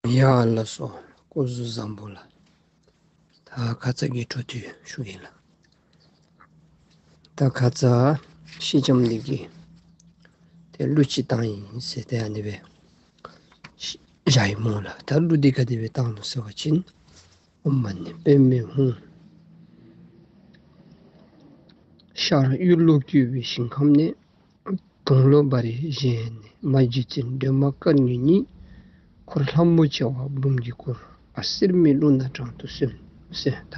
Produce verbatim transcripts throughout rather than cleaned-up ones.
ཡ་ལགས་སོ། སྐུ་གཟུགས་བཟང་པོ་ལགས། ད་ཁ་ཙ་གི་འཕྲོ་མཐུད་ཞུ་གེ་ལགས། ད་ཁ་ཙ་སེང་ལྕམ་འདི་གིས་ཏེ་གླུ་ཅིག་བཏང་ཡི་ཟེར་ཏེ་ཨ་ནི་སྦེ་བཞག་ཡི་སྨོ་ལགས། ད་གླུ་འདི་ག་དེ་སྦེ་བཏང་ནུག་ཟེར་བ་ཅིན། ཨོཾ་མ་ཎི་པདྨེ་ཧཱུྃ། ཤར་གཡུ་ལོ་བཀོད་པའི་ཞིང་ཁམས་ནས། དུང་ལོ་བ་རི་བཞེངས་ནས་མ། རྗེ་བཙུན་སྒྲོལ་མ་དཀར་མོ་ཉིད། འཁོར་ལྷ་མོ་བྱེ་བ་འབུམ་གྱིས་བསྐོར། ཨ་གསེར་མའི་གླུ་སྣ་དྲངས་དུ་གསོལ་ཟེར། ད་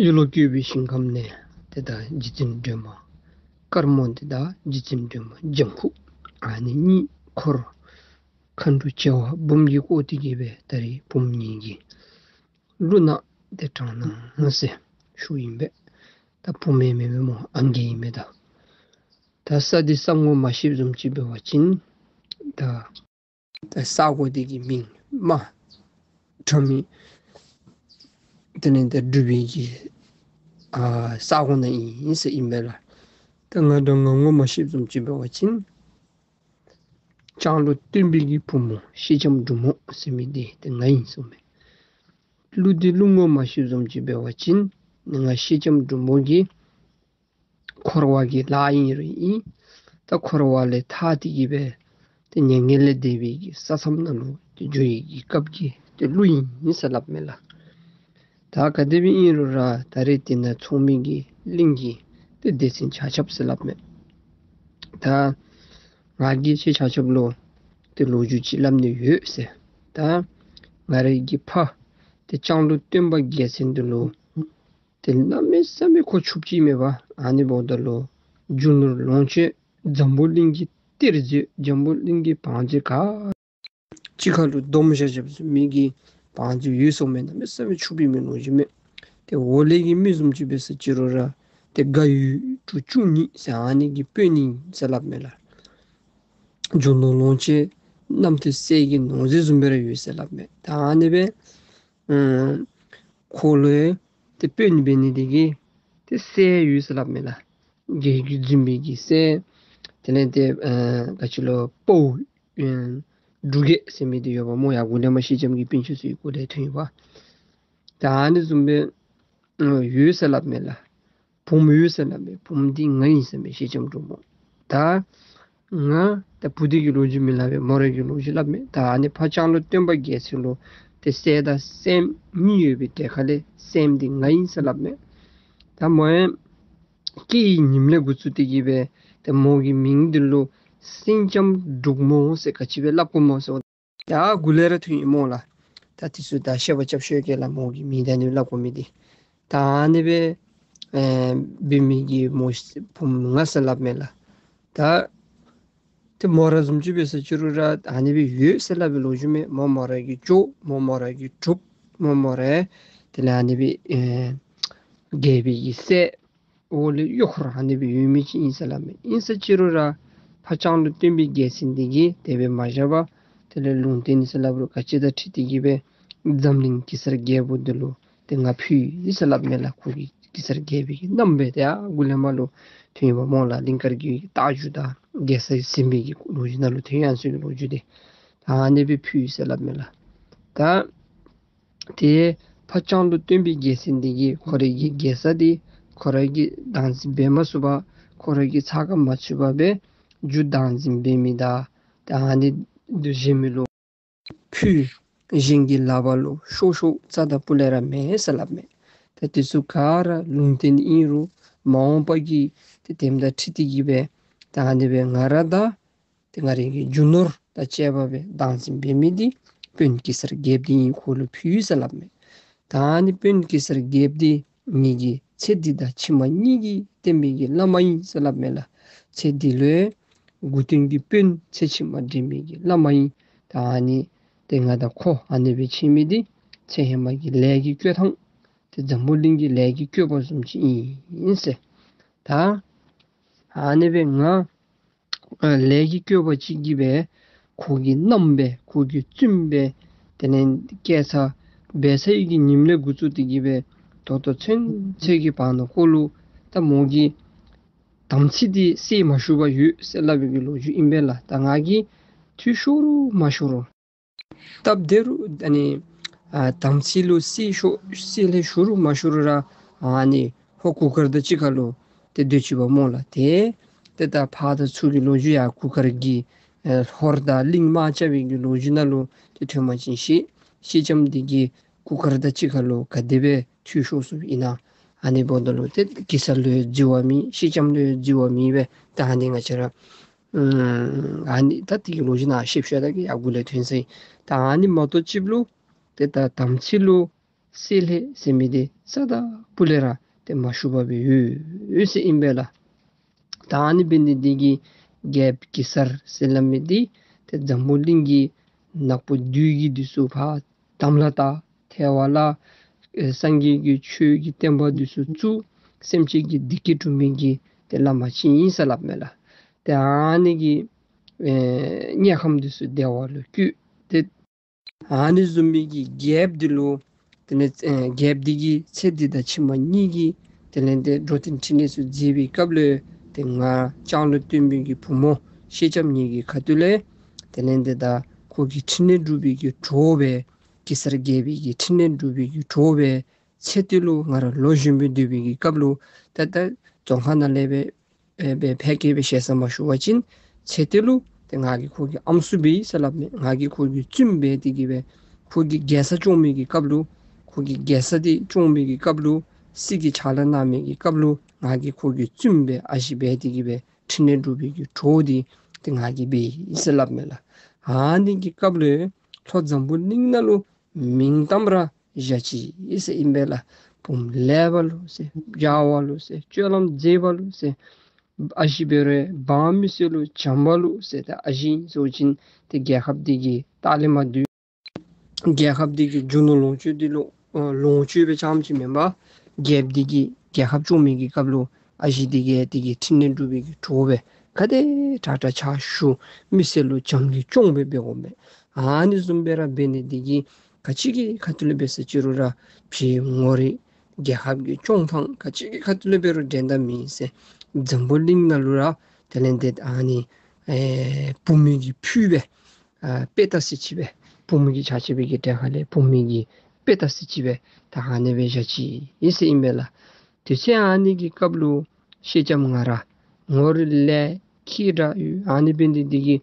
གཡུ་ལོ་བཀོད་པའི་ཞིང་ཁམས་ནས་ཏེ་ད་རྗེ་བཙུན་སྒྲོལ་མ་དཀར་མོ་འདི་དང་རྗེ་བཙུན་སྒྲོལ་མ་ལྗང་ཁུ་ཨ་ནི་གཉིས་འཁོར་མཁའ་འགྲོ་བྱེ་བ་འབུམ་གྱིས་བསྐོར་ཏེ་གི་སྦེ་ད་རེས་བུམོ་གཉིས་ཀྱི་གླུ་སྣ་དེ་དྲངས་གནང་ཟེར་ཞུཝ་ཨིན་པས། ད་བུམོ་མེན་མས་སྨོ། ཨང་རྒས་ཨིན་མས་ད། ད་ས་འདི་ས་ངོ་མ་ཤེསཔ་བཟུམ་ཅིག་འབད་བ་ཅིན་ད་ད་ས་གོ་འདི་གི་མིང་རྨ་བྱ་མི་དེ་ལས་ཏེ་འབྲུག་པའི་གི་ཨ་ས་གོ་ནང་ཨིན་ཟེར་ཨིན་པས་ལགས། ད་ང་འདྲ་ང་ངོ་མ་ཤེསཔ་བཟུམ་ཅིག་འབད་བ་ཅིན་ལྕང་ལོ་སྟོན་པའི་གི་བུམོ་སེང་ལྕམ་འབྲུག་མོ་ཟེར་མི་འདི་ཏེ་ང་ཨིན་གསུངམ་མས། གླུ་འདི་གླུ་ངོ་མ་ཤེསཔ་བཟུམ་ཅིག་འབད་བ་ཅིན་ང་སེང་ལྕམ་འབྲུག་མོ་གི་འཁོར་བ་གི་ལཱ་ཨིན་རུང་ཨིན། ད་འཁོར་བ་ལས་ཐར་ཏེ་གི་སྦེ་ཏེ་མྱ་ངན་ལས་འདས་པའི་གི་ས་མཚམས་ནང་ལུ་ཏེ་འགྱོ་བའི་གི་སྐབས་ཀྱི་ཏེ་གླུ་ཨིན་ཟེར་སླབ་མས་ལགས། ད་ག་དེ་སྦེ་ཨིན་རུང་ར་ད་རེས་འདི་ནཱ་ཚོགས་མི་གི་གླིང་གི་ཏེ་སྡེ་ཚན་ཆ་ཁྱབ་ཟེར་སླབ་མས། ད་ང་གིས་ཁྱེད་ཆ་ཁྱབ་ལུ་ཏེ་ལོ་རྒྱུས་ཅིག་སླབ་ནི་ཡོད་ཟེར། ད་ང་རའི་གི་ཕ་ཏེ་ལྕང་ལོ་སྟོན་པ་རྒྱལ་མཚན་འདི་ལུ་ཏེ་གནམ་མེད་ས་མེད་ཁོ་ཕྱུགཔོ་ཅིག་མས་པ། ཨ་ནི་འབདཝ་ད་ལུ་རྒྱུ་ནོར་ལོངས་སྤྱོད་འཛམ་བུ་གླིང་གི་གཏེར་མཛོད་འཛམ་བུ་གླིང་གི་བང་མཛོད་ག་ཅི་ཁ་ལུ་སྡོམ་བཞག་བཞགཔ་བཟུམ་མའི་གི་བང་མཛོད་ཡོད་ཟེརཝ་མས། གནམ་མེད་ས་མེད་ཕྱུགཔོ་ཨིན་མས་ལོ་རྒྱུས་མས། ཏེ་འོག་ལས་ཀྱི་མི་བཟུམ་ཅིག་འབད་ས་ཅི་རུང་ར་ཏེ་དགའ་ཡོད་འབྲུ་བཅུ་གཉིས་ཟེར་ཨ་ནི་གི་དཔོན་ཨིན་ཟེར་སླབ་མས་ལགས། རྒྱུ་ནོར་ལོངས་སྤྱོད་རྣམ་ཐོས་སྲས་ཀྱི་ནོར་རྫས་བཟུམ་སྦེ་ར་ཡོད་ཟེར་སླབ་མས། ད་ཨ་ནི་སྦེ་ཨ་ཁོ་ལུ་ཏེ་དཔོན་འབད་ནི་དེ་གིས་ཏེ་སྲས་ཡོད་ཟེར་སླབ་མས་ལགས། རྒྱལ་རྒྱུད་འཛིན་པའི་གི་སྲས། དེ་ལས་ཏེ་ཨ་ག་ཅི་ལོ་དཔའ་བོ་ཨ་འབྲུག་རྒྱལ་ཟེར་མི་འདི་ཡོདཔ་སྨོ། ཡར་མགུ་ལས་མར་སེང་ལྕམ་གྱི་སྤུན་ཆ་ཚུ་གི་སྐོར་ལས་ཐོན་ཡོདཔ། ད་ཨ་ནི་བཟུམ་སྦེ་ཨ་ཡོད་ཟེར་སླབ་མས་ལགས། བུམོ་ཡོད་ཟེར་སླབ་མས། བུམོ་འདི་ང་ཨིན་ཟེར་མས། སེང་ལྕམ་འབྲུག་མོ། ད་ང་ད་བུ་འདི་གི་ལོ་རྒྱུས་མི་སླབ་པས། མོ་རའི་གི་ལོ་རྒྱུས་སླབ་མས། ད་ཨ་ནི་ཕ་ལྕང་ལོ་སྟོན་པ་རྒྱལ་མཚན་ལུ་ཏེ་སྲས་དང་སྲསམོ་གཉིས་ཡོད་པའི་གྲས་ཁ་ལས་སྲསམོ་འདི་ང་ཨིན་ཟེར་སླབ་མས། ད་མོ་ཡང་སྐྱེ་བའི་ཉིནམ་ལས་འགོ་བཙུགས་ཏེ་གི་སྦེ་ཏེ་མོ་གི་མིང་འདི་ལུ་སེང་ལྕམ་འབྲུག་མོ་ཟེར་ག་ཅི་སྦེ་སླབ་དགོཔ་སྨོ་ཟེར། ཡར་མགུ་ལས་ར་ཐོན་ཡི་སྨོ་ལགས། ད་འདི་ཚུ་ད་བཤད་པ་རྐྱབ་ཤོས་ག་ལགས། མོ་གི་མིང་ད་ཨ་ནི་སླབ་དགོ་མི་འདི། ད་ཨ་ནི་སྦེ་ཨེ་འབད་མི་གི་མོ་བུམོ་ང་ཟེར་སླབ་མས་ལགས། ད་ཏེ་མོ་ར་བཟུམ་ཅིག་འབད་ས་ཅི་རུང་ར་ཨ་ནི་སྦེ་ཡོད་ཟེར་སླབ་པའི་ལོ་རྒྱུས་མས། མོ་མོ་ར་གི་ཇོ་མོ་མོ་ར་གི་གྲུབ་མོ་མོ་ར་དེ་ལས་ཨ་ནི་སྦེ་ཨེ་རྒྱལ་པོའི་གི་སྲས་འོག་ལས་གཡོག་འཁོར་ཨ་ནི་སྦེ་ཡོད་མི་ཅིག་ཨིན་ཟེར་སླབ་མས། ཨིན་ས་ཅི་རུང་ར་ཕ་ལྕང་ལོ་སྟོན་པའི་རྒྱལ་མཚན་འདི་གིས་དེ་སྦེ་མ་བཞག་པར་དེ་ལས་ལུང་བསྟན་ཟེར་སླབ་རུང་ག་ཅི་དང་འཁྲིལ་ཏེ་གི་སྦེ་འཛམ་གླིང་གེ་སར་རྒྱལ་པོ་འདི་ལུ་ཏེ་ང་ཕུལ་ཡི་ཟེར་སླབ་མས་ལགས། ཁོ་གི་གེ་སར་རྒྱལ་པོའི་གི་མནའམ་སྦེ་ཏེ་ཡར་མགུ་ལས་མར་ལུ་ཐོན་ཡོདཔ་སྨོ་ལགས། གླིང་དཀར་གྱི་རྟ་རྒྱུག་དང་རྒྱལ་སྲས་ཟིན་པའི་གི་ལོ་རྒྱུས་ནང་ལུ་ཐོན་ཡི་ཟེར་གྱི་ལོ་རྒྱུས་འདི། ད་ཨ་ནི་སྦེ་ཕུལ་ཡི་ཟེར་སླབ་མས་ལགས། ད་ཏེ་ཕ་ལྕང་ལོ་སྟོན་པའི་རྒྱལ་མཚན་འདི་གིས་ཁོ་རའི་གི་རྒྱལ་ས་འདི་ཁོ་རའི་གིས་བདག་འཛིན་འབད་མ་ཚུགས་པར་ཁོ་རའི་གི་ཚ་ཁ་མ་ཚུད་པར་སྦེ་རྒྱུ་བདག་འཛིན་འབད་མི་དང་ད་ཨ་ནི་འདི་གཞན་མི་ལུ་ཕུལ། གཞན་གྱི་ལག་པར་ལུ་ཤོར་ཤོརཝ་རྩ་དང་སྤུ་ལས་ར་མེད་ཟེར་སླབ་མས། ད་འདི་ཚུ་ག་ར་ལུང་བསྟན་ཨིན་རུང་མ་འོངས་པ་གི་ཏེ་དེམ་དང་འཁྲིལ་ཏེ་གི་སྦེ་ད་ཨ་ནི་སྦེ་ང་ར་དང་ཏེ་ང་རའི་གི་རྒྱུ་ནོར་དང་བཅས་པ་སྦེ་བདག་འཛིན་འབད་མི་འདི་དཔོན་གེ་སར་རྒྱལཔོ་འདི་ཨིན། ཁོ་ལུ་ཕུལ་ཡི་ཟེར་སླབ་མས། ད་ཨ་ནི་དཔོན་གེ་སར་རྒྱལཔོ་འདི་ངེ་གི་ཚེ་འདི་དང་ཕྱི་མ་གཉིས་ཀྱི་བསྟན་པའི་གི་བླ་མ་ཨིན་ཟེར་སླབ་མས་ལགས། ཚེ་འདི་ལུ་མགུ་སྟོན་གྱི་དཔོན། ཚེ་ཕྱི་མ་འདྲེན་པའི་གི་བླ་མ་ཨིན། ད་ཨ་ནི་ཏེ་ང་དང་ཁོ་ཨ་ནི་སྦེ་ཕྱད་མི་འདི་ཚེ་ཧེ་མ་གི་ལས་ཀྱི་བསྐོས་ཐངས་ཏེ་འཛམ་བུ་གླིང་གི་ལས་ཀྱི་བསྐོས་པ་བཟུམ་ཅིག་ཨིན་ཟེར། ད་ཨ་ནི་སྦེ་ང་ཨ་ལས་ཀྱི་བསྐོས་པ་ཅིག་གིས་སྦེ་ཁོ་གི་མནའམ་སྦེ་ཁོ་གི་བཙུནམོ་སྦེ་དེ་ལས་སྐྱེས་ཚར་འབད་ཚར་བའི་གི་ཉིནམ་ལས་འགོ་བཙུགས་ཏེ་གི་སྦེ་ད་ལྟོ་ཚུན་ཚོད་ཀྱི་བར་ན་ཁོ་ལུ་ད་མོ་གི་དམ་ཚིག་འདི་གསལ་མ་ཞུ་བར་ཡོད་ཟེར་སླབ་པའི་གི་ལོ་རྒྱུས་ཨིན་པས་ལགས། ད་ང་གིས་ འཐུས་ཤོར་རུང་མ་ཤོར་རུང་སྟབས་བདེ་རུང་ཨ་ནི་ཨ་དམ་ཚིག་ལུ་བསྲེ་ཤོར་བསྲེ་ལྷད་ཤོར་རུང་མ་ཤོར་རུང་ར་ཨ་ནི་ཧོར་གུར་དཀར་དང་གཅིག་ཁར་ལུ་ཏེ་སྡོད་ཅི་པ་སྨོ་ལགས། ཏེ་ཏེ་ད་ཕར་དང་ཚུར་གྱི་ལོ་རྒྱུས་ཡང་གུར་དཀར་གྱིས་ཨེ་ཧོར་དང་གླིང་དམག་རྐྱབ་པའི་གི་ལོ་རྒྱུས་ནང་ལུ་ཏེ་ཐོན་པ་ཅིན་ཤེས། ཤེས་ལྕམ་འདི་གིས་གུར་དཀར་དང་གཅིག་ཁར་ལུ་ག་དེ་སྦེ་འཐུས་ཤོར་སོངམ་ཨིན་ན། ཨ་ནི་འབདཝ་ད་ལུ་ཏེ་གེ་སར་ལུ་ཡང་འཛོལ་བ་མེད། ཤེས་ལྕམ་ལུ་ཡང་འཛོལ་བ་མེད་པས། ད་ཨ་ནི་ང་བཅས་ར་ཨ་ནི་ད་དེ་གི་ལོ་རྒྱུས་ནཱ་ཞིབ་ཞིབ་ད་གི་ཡར་མགུ་ལས་ཐོན་ཟེར། ད་ཨ་ནི་མ་གཏོགས་ཅིག་ལུ་ཏེ་ད་དམ་ཚིག་ལུ་བསྲེ་ལྷད་ཟེར་མི་འདི་རྩ་དང་སྤུ་ལས་ར་ཏེ་མ་ཞུགས་པར་སྦེ་ཡོད་ཟེར་ཨིན་པས་ལགས། ད་ཨ་ནི་འབད་ནི་འདི་གིས་རྒྱལཔོ་གེ་སར་ཟེར་སླབ་མི་འདི་ཏེ་འཛམ་བུ་གླིང་གི་ནག་པོ་བདུད་ཀྱི་འདི་ཚུ་ཕར་དམ་ལ་བཏགས། ཐལ་བ་ལ་ཨེ་སངས་རྒྱས་ཀྱི་ཆོས་ཀྱི་བསྟན་པ་འདི་ཚུ་བཙུགས། སེམས་ཅན་གྱི་བདེ་སྐྱིད་སྒྲུབ་མི་གི་ཏེ་བླ་མ་ཅིག་ཨིན་ཟེར་སླབ་མས་ལགས། ཏེ་ཨ་ནི་གི་ཨེ་དམྱལ་ཁམས་འདི་ཚུ་བདེ་བ་ལུ་བཀོད། ཏེ་ཨ་ནི་བཟུམ་མའི་གི་རྒྱལཔོ་འདི་ལུ་དེ་ལས་ཨེ་རྒྱལཔོ་འདི་གིས་ཚེ་འདི་དང་ཕྱི་མ་གཉིས་ཀྱི་དེ་ལས་ཏེ་འགྲོ་དོན་ཕྲིན་ལས་ཚུ་མཛད་པའི་སྐབས་ལུ་ཏེ་ང་ལྕང་ལོ་སྟོན་པའི་གི་བུ་མོ་ཤེས་ལྕམ་ངེ་གི་ཁ་ཐུག་ལས་དེ་ལས་ཏེ་ད་ཁོ་གི་ཕྲིན་ལས་སྒྲུབ་པའི་གི་གྲོགས་སྦེ་གེ་སར་རྒྱལ་པོའི་གི་ཕྲིན་ལས་སྒྲུབ་པའི་གི་གྲོགས་སྦེ་ཚེ་འདི་ལུ་ང་ར་ལོ་གཞོན་པའི་སྡོད་པའི་གི་སྐབས་ལུ་ད་ད་རྫོང་ཁ་ནང་ལས་སྦེ་ཨེ་སྦེ་ཕལ་སྐད་སྦེ་བཤད་ས་མ་ཞུ་བ་ཅིན་ཚེ་འདི་ལུ་ཏེ་ང་གིས་ཁོ་གི་ཨམ་སྲུ་འབད་ཡི་ཟེར་སླབ་མས། ང་གིས་ཁོ་གི་བཙུནམོ་འབད་དེ་གི་སྦེ་ཁོ་གི་རྒྱལ་ས་སྐྱོང་མི་གི་སྐབས་ལུ་ཁོ་གི་རྒྱལ་ས་འདི་སྐྱོང་མི་གི་སྐབས་ལུ་སྲིད་ཀྱི་ཕྱག་ལཱ་གནང་མི་གི་སྐབས་ལུ་ང་གིས་ཁོ་གི་བཙུནམོ་སྦེ་ཨ་ཞེ་འབད་དེ་གི་སྦེ་ཕྲིན་ལས་སྒྲུབ་པའི་གི་གྲོགས་འདི་ཏེ་ང་གིས་འབད་ཡི་ཟེར་སླབ་མས་ལགས། ཨ་ནི་གི་སྐབས་ལུ་ལྷོ་འཛམ་བུ་གླིང་ནང་ལུ་མིང་གཏམ་ར་བཞག་ཅི་ཟེར་ཨིན་པས་ལགས། བུམོ་ལེགས་པ་ལུ་ཟེར་རྒྱལ་བ་ལུ་ཟེར་སྤྱོད་ལམ་མཛེས་པ་ལུ་ཟེར་ཨ་ཞེ་འབད་རུང་འབངས་མི་སེར་ལུ་བྱམས་པ་ལུ་ཟེར། ད་ཨ་ཞེ་བཟོ་བ་ཅིན་ཏེ་རྒྱལ་ཁབ་འདི་གི་ལྟག་ལས་མར་འདི་རྒྱལ་ཁབ་འདི་གི་རྒྱུ་ནོར་ལོངས་སྤྱོད་འདི་ལུ་ཨ་ལོངས་སྤྱོད་སྦེ་རྐྱངམ་ཅིག་མེན་པར་རྒྱལཔོ་འདི་གིས་རྒྱལ་ཁབ་སྐྱོང་མི་གི་སྐབས་ལུ་ཨ་ཞེ་འདི་གིས་འདི་གི་ཕྲིན་ལས་སྒྲུབ་པའི་གི་གྲོགས་སྦེ་ག་དེ་དྲག་དྲག་ཕྱག་ཞུ། མི་སེར་ལུ་བྱམས་ཀྱིས་སྐྱོང་སྦེ་འབད་དགོ་མས། ཨ་ནི་བཟུམ་སྦེ་ར་འབད་ནི་འདི་གིས་ག་ཅི་གི་ཁ་ཐུག་ལས་འབད་ས་ཅི་རུང་ར་ཕྱི་ངོ་རིས་རྒྱལ་ཁབ་ཀྱི་སྐྱོང་ཐངས་ག་ཅི་གི་ཁ་ཐུག་ལས་འབད་རུང་འགྲན་ཟླ་མེད་ཟེར། འཛམ་བུ་གླིང་ནང་ལུ་ར་དེ་ལས་ཏེ་ཨ་ནི་ཨེ་བུམོ་གི་ཕུད་སྦེ་ཨ་དཔེ་ལྟ་ས་ཅིག་སྦེ་བུམོ་གི་ཆ་ཅིག་སྦེ་གི་གྲལ་ཁ་ལས་བུམོ་གི་དཔེ་ལྟ་ས་ཅིག་སྦེ་ད་ཨ་ནི་སྦེ་བཞག་ཅི་ཨིན་ཟེར་ཨིན་པས་ལགས། དུས་ཚོད་ཨ་ནི་གི་སྐབས་ལུ་ཤེས་ལྕམ་ང་ར་ངོ་རིས་ལེགས་སྐྱེས་དྲགས་ཡོད། ཨ་ནི་འབད་ནི་འདི་གིས་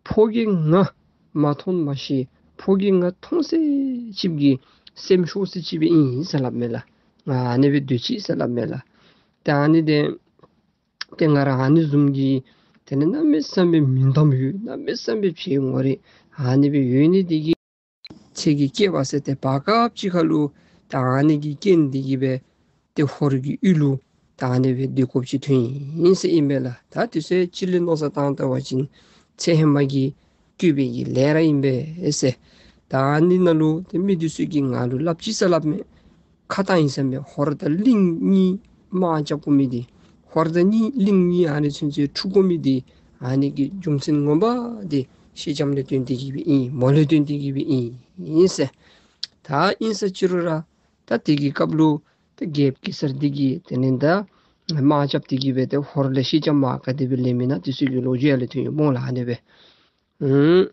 ཕོ་རྒྱས་ང་མ་མཐོང་མ་ཤེས། ཕོ་རྒྱས་ང་མཐོང་ཚད་ཅིག་གིས་སེམས་ཤོར་ས་ཅིག་སྦེ་ཨིན་ཟེར་སླབ་མས་ལགས། ང་ཨ་ནི་སྦེ་སྡོད་ཅི་ཟེར་སླབ་མས་ལགས། ཏེ་ཨ་ནི་འདི་ཏེ་ང་ར་ཨ་ནི་བཟུམ་གྱི་དེ་ལས་གནམ་མེད་ས་མེད་མིང་གཏམ་ཡོད། གནམ་མེད་ས་མེད་ཕྱི་ངོ་རིས་ཨ་ནི་སྦེ་ཡོད་ནི་འདི་གིས་ཚེ་གི་སྐྱེ་བ་ཟེར་ཏེ་བར་སྐབས་ཅིག་ཁར་ལུ་ད་ཨ་ནི་གི་རྐྱེན་འདི་གིས་སྦེ་ཏེ་ཧོར་གྱི་ཡུལ་ལུ་ད་ཨ་ནི་སྦེ་སྡོད་དགོཔ་ཅིག་ཐོན་ཡི་ཟེར་ཨིན་པས་ལགས། ད་དུས་ཚོད་ཅིག་ལས་མནོ་བསམ་བཏང་བལྟ་བ་ཅིན་ཚེ་ཧེ་མ་གི་བསྐུལ་བའི་གི་ལས་ར་ཨིན་པས་ཟེར། ད་ཨ་ནི་ནང་ལུ་ཏེ་མི་འདི་ཚུ་གིས་ང་ལུ་སླབ་ཅི་ཟེར་སླབ་མས། ཁ་གཏམ་ཨིན་ཟེར་མས། ཧོར་དང་གླིང་གཉིས་དམག་རྐྱབ་དགོ་མི་འདི་ཧོར་དང་གཉིས་གླིང་གཉིས་ཨ་ནི་ཚུན་ཚོད་འཁྲུག་དགོ་མི་འདི་ཨ་ནི་གི་རྒྱུ་མཚན་ངོ་མ་འདི་ཤེས་ལྕམ་ལས་བརྟེན་ཏེ་གི་སྦེ་ཨིན། མོ་ལས་བརྟེན་ཏེ་གི་སྦེ་ཨིན་ཟེར། ད་ཨིན་ས་ཅི་རུང་ར་ད་དེ་གི་སྐབས་ལུ་ད་རྒྱལཔོ་གེ་སར་འདི་གིས་དེ་ལས་ད་དམག་རྐྱབ་སྟེ་གི་སྦེ་ཏེ་ཧོར་ལས་ཤེས་ལྕམ་མར་ག་དེ་སྦེ་ལེན་མི་ན་དེ་ཚུ་གི་ལོ་རྒྱུས་ཡར་ལས་ཐོན་ཡོདཔ་སྨོ་ལགས། ཨ་ནི་སྦེ་ཨུམ་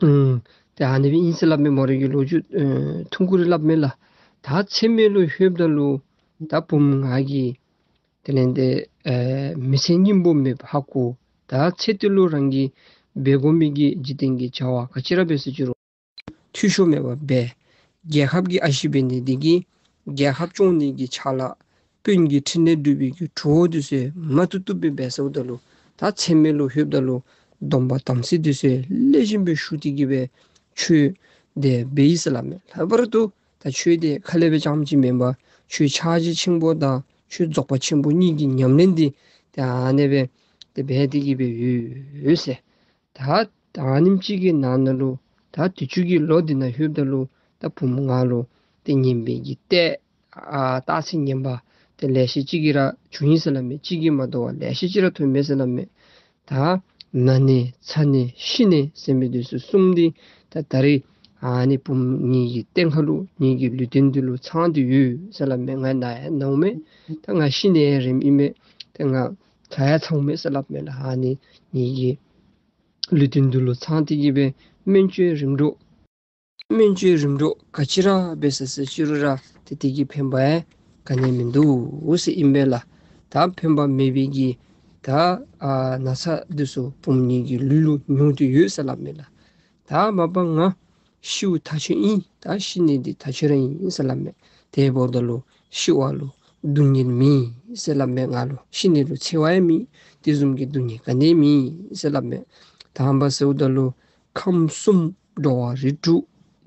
ཨུམ་ཏེ་ཨ་ནི་སྦེ་ཨིན་ཟེར་སླབ་མས། མོ་རའི་གི་ལོ་རྒྱུས་ཨེ་ཐུང་ཀུ་རེ་སླབ་མས་ལགས། ད་ཚེ་སྨད་ལུ་ལྷོདཔ་ད་ལུ་ད་བུམོ་ང་གིས་དེ་ལས་ཏེ་ཨེ་མི་ཚེ་སྙིང་པོ་མེདཔ་ཧ་གོ། ད་ཚེ་འདི་ལུ་རང་གིས་འབད་དགོ་མི་གི་འཇིག་རྟེན་གྱི་བྱ་བ་ག་ཅི་ར་འབད་ས་ཅི་རུང་འཐུས་ཤོར་མེད་པར་འབད། རྒྱལ་ཁབ་ཀྱི་ཨ་ཞེ་འབད་ནི་འདི་གིས་རྒྱལ་ཁབ་སྐྱོང་ནི་གི་ཕྱག་ལཱ་དཔོན་གྱི་ཕྲིན་ལས་སྒྲུབ་པའི་གི་གྲོགས་འདི་ཚུ་མ་བཏུབ་བཏུབ་སྦེ་འབད་ཚརཝ་ད་ལུ་ད་ཚེ་སྨད་ལུ་ལྷོདཔ་ད་ལུ་སྡོམ་པ་དམ་ཚིག་འདི་ཚུ་ལེགས་ཤོམ་སྦེ་ཞུ་སྟེ་གི་སྦེ་ཆོས་འདི་འབད་ཡི་ཟེར་སླབ་མས། ལྷག་པར་དུ་ད་ཆོས་འདི་ཁ་ལས་སྦེ་རྐྱངམ་ཅིག་མེན་པར་ཆོས་ཕྱག་རྒྱ་ཆེན་པོ་དང་ཆོས་རྫོགས་པ་ཆེན་པོ་གཉིས་ཀྱི་ཉམས་ལེན་འདི་ཏེ་ཨ་ནི་སྦེ་ཏེ་འབད་དེ་གི་སྦེ་ཡོད་ཟེར། ད་ད་ཨ་ནེམ་ཅིག་གི་ནང་ན་ལུ་ད་དུས་ཅི་གི་ལོ་འདི་ནང་ལྷོདཔ་ད་ལུ་ད་བུམོ་ང་ལུ་ཏེ་ངན་པའི་གི་ལྟས་ཨ་རྟགས་མཚན་ངན་པ་ཏེ་ལེ་ཤ་ཅིག་གིས་ར་བྱུང་ཡི་ཟེར་སླབ་མས། གཅིག་གིས་མ་དོ་བར་ལེ་ཤ་ཅིག་ར་ཐོན་མས་ཟེར་སླབ་མས། ད་ན་ནི་ཚ་ནི་ཤི་ནི་ཟེར་མི་འདི་ཚུ་གསུམ་འདི་ད་ད་རིས་ཨ་ནི་བུམོ་ངེ་གི་སྟེང་ཁ་ལུ་ངེ་གི་ལུས་རྟེན་འདི་ལུ་ཚང་སྟེ་ཡོད་ཟེར་སླབ་མས། ང་ན་ཡང་ན་འོང་མས། ད་ང་ཤི་ནི་ཡང་རནམ་ཨིན་མས། ད་ང་ཚ་ཡང་ཚ་འོང་མས་ཟེར་སླབ་མས་ལགས། ཨ་ནི་ངེ་གི་ ལུས་རྟེན་འདི་ལུ་ཚང་སྟེ་གི་སྦེ་སྨན་བཅོས་རིམ་གྲོ་སྨན་བཅོས་རིམ་གྲོ་ག་ཅི་ར་འབད་ས་ཟེར་ཅི་རུང་ར་ཏེ་དེ་གིས་ཕན་པ་ཡང་ག་ནི་ཡང་མིན་འདུག་ཟེར་ཨིན་པས་ལགས། ད་ཕན་པ་མེད་པའི་གི་ད་ཨ་ན་ཚ་འདི་ཚུ་བུམོ་ངེའི་གི་ལུས་ལུ་མྱོང་སྟེ་ཡོད་ཟེར་སླབ་མས་ལགས། ད་མ་པ་ང་ཤིཝ་ཐག་ཆོད་ཨིན། ད་ཤི་ནི་འདི་ཐག་ཆོད་ར་ཨིན་ཟེར་སླབ་མས། དེ་འབདཝ་ད་ལུ་ཤི་བ་ལུ་སྡུག་བསྔལ་མེད་ཟེར་སླབ་མས། ང་ལུ་ཤི་ནི་ལུ་འཚེར་བ་ཡང་མེད། དེ་བཟུམ་གྱི་སྡུག་བསྔལ་ག་ནི་ཡང་མེད་ཟེར་སླབ་མས། དམ་པ་ཟེརཝ་ད་ལུ་ཁམས་གསུམ་འགྲོ་བ་རིགས་དྲུག་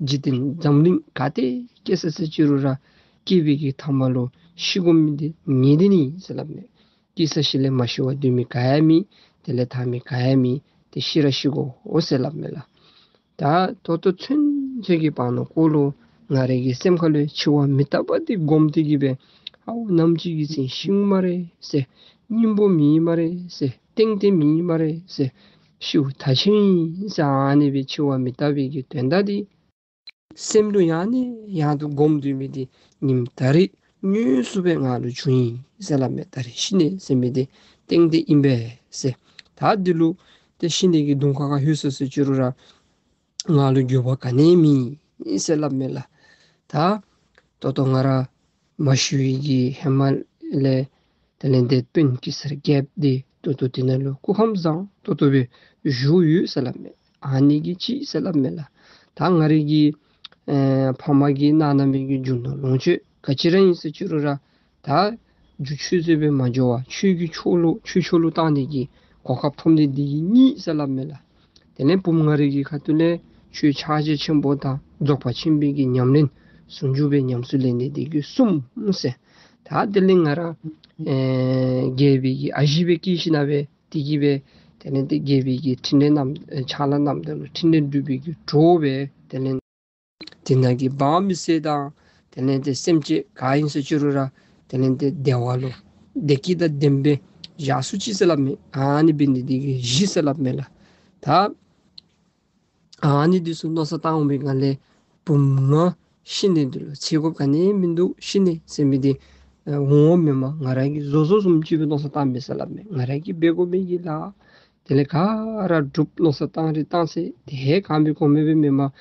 འཇིག་རྟེན་འཛམ་གླིང་ག་ཏེ་སྐྱེ་ས་ཟེར་ཅི་རུང་ར་སྐྱེ་བའི་གི་ཐ་མ་ལུ་ཤི་དགོ་མི་འདི་ངེས་དོན་ཨིན་ཟེར་སླབ་མས། སྐྱེ་ས་ཤི་ལས་མ་ཤི་བར་སྡོད་མི་ག་ཡང་མེད། དེ་ལས་ཐར་མི་ག་ཡང་མེད། ཏེ་ཤི་ར་ཤི་དགོ་འོང་ཟེར་སླབ་མས་ལགས། ད་ད་ལྟོ་ཚུན་ཚོད་ཀྱི་བར་ན་ཀོ་ལུ་ང་རའི་གི་སེམས་ཁ་ལུ་འཆི་བ་མི་རྟག་པ་འདི་སྒོམ་སྟེ་གི་སྦེ་ཨའོ་ནམ་ཅིག་གི་ཚེ་ཤིཝ་སྨ་རེ་ཟེར། སྙིང་པོ་མེད་སྨ་རེ་ཟེར། ཏན་ཏན་མེད་སྨ་རེ་ཟེར། ཤིཝ་ཐག་ཆོད་ཨིན་ཟེར་ཨ་ནི་སྦེ་འཆི་བ་མི་རྟག་པའི་གི་དོན་དག་འདི་སེམས་ལུ་ཡང་ནས་ཡང་དུ་སྒོམ་སྡོད་མི་འདི་ཉིནམ་ད་རིས་དངོས་སུ་སྦེ་ང་ལུ་བྱུང་ཡི་ཟེར་སླབ་མས། ད་རིས་ཤི་ནི་ཟེར་མི་འདི་ཏན་ཏན་ཨིན་པས་ཟེར། ད་འདི་ལུ་ཏེ་ཤི་ནི་གི་གདོང་ཁ་ཁར་ལྷོད་སོ་ཟེར་ཅི་རུང་ར་ང་ལུ་འགྱོད་པ་ག་ནི་ཡང་མེད་ཟེར་སླབ་མས་ལགས། ད་ད་ལྟོ་ང་ར་མ་ཤི་བའི་གི་ཧེ་མ་ལས་དེ་ལས་འདི་དཔོན་གེ་སར་རྒྱལཔོ་འདི་ད་ལྟོ་དེ་ནང་ལུ་སྐུ་ཁམས་བཟང་ཏོག་ཏོ་སྦེ་བཞུགས་ཡོད་ཟེར་སླབ་མས། ཨ་ནི་གིས་ཅིག་ཟེར་སླབ་མས་ལགས། ད་ང་རའི་གི་ཨེ་ཕ་མ་གིས་གནང་གནང་མི་གི་རྒྱུ་ནོར་ལོངས་སྤྱོད་ག་ཅི་ར་ཨིན་ཟེར་ཅི་རུང་ར་ད་རྒྱུ་ཆོས་ཟེར་སྦེ་མ་འགྱོ་བར་ཆོས་ཀྱི་ཕྱོགས་ལུ་ཆོས་ཕྱོགས་ལུ་བཏང་ནི་གི་གོ་སྐབས་ཐོབ་ནི་འདི་གིས་གཉིས་ཟེར་སླབ་མས་ལགས། དེ་ལས་བུམོ་ང་རའི་གི་ཁ་ཐུག་ལས་ཆོས་ཕྱག་རྒྱ་ཆེན་པོ་དང་རྫོགས་པ་ཆེན་པོའི་གི་ཉམས་ལེན་ཟུང་འཇུག་པའི་ཉམས་སུ་ལེན་ནི་འདི་གིས་གསུམ་ཟེར། ད་དེ་ལས་ང་ར་ཨེ་རྒྱལ་པོའི་གི་ཨ་ཞེ་སྦེ་སྐྱེས་ཞིནམ་ལས་དེ་གིས་སྦེ་དེ་ལས་འདི་རྒྱལ་པོའི་གི་ཕྲིན་ལས་རྣམ་ཨེ་ཕྱག་ལཱ་རྣམ་དག་ལུ་ཕྲིན་ལས་སྒྲུབ་པའི་གི་གྲོགས་སྦེ་དེ་ལས་དེ་ནང་གི་འབངས་མི་སེར་དང་དེ་ལས་འདི་སེམས་ཅན་ག་ཨིན་ཟེར་ཅི་རུང་ར་དེ་ལས་འདི་བདེ་བ་ལུ་བདེ་སྐྱིད་དང་ལྡན་པའི་ཡ་སུ་ཅིག་ཟེར་སླབ་མས། ཨ་ནི་འབད་ནི་འདི་གིས་བཞི་ཟེར་སླབ་མས་ལགས། ད་ཨ་ནི་འདི་ཚུ་མནོ་བསམ་བཏང་འོང་པའི་སྒང་ལས་བུམོ་ང་ཤི་ནི་འདི་ལུ་འཚེར་དགོཔ་ག་ནི་ཡང་མིན་འདུག། ཤི་ནི་ཟེར་མི་འདི་ཨེ་འོང་འོང་མེན་མས། ང་ར་གིས་བཟོ་བཟོཝ་བཟུམ་ཅིག་སྦེ་མནོ་བསམ་བཏངམ་མས་ཟེར་སླབ་མས། ང་ར་གིས་འབད་དགོ་མི་གི་ལཱ་དེ་ལས་ག་ར་སྒྲུབ་མནོ་བསམ་བཏང་རི་བཏང་ཚེ་དེ་གང་འབད་གོང་མ་སྦེ་མེན་མས།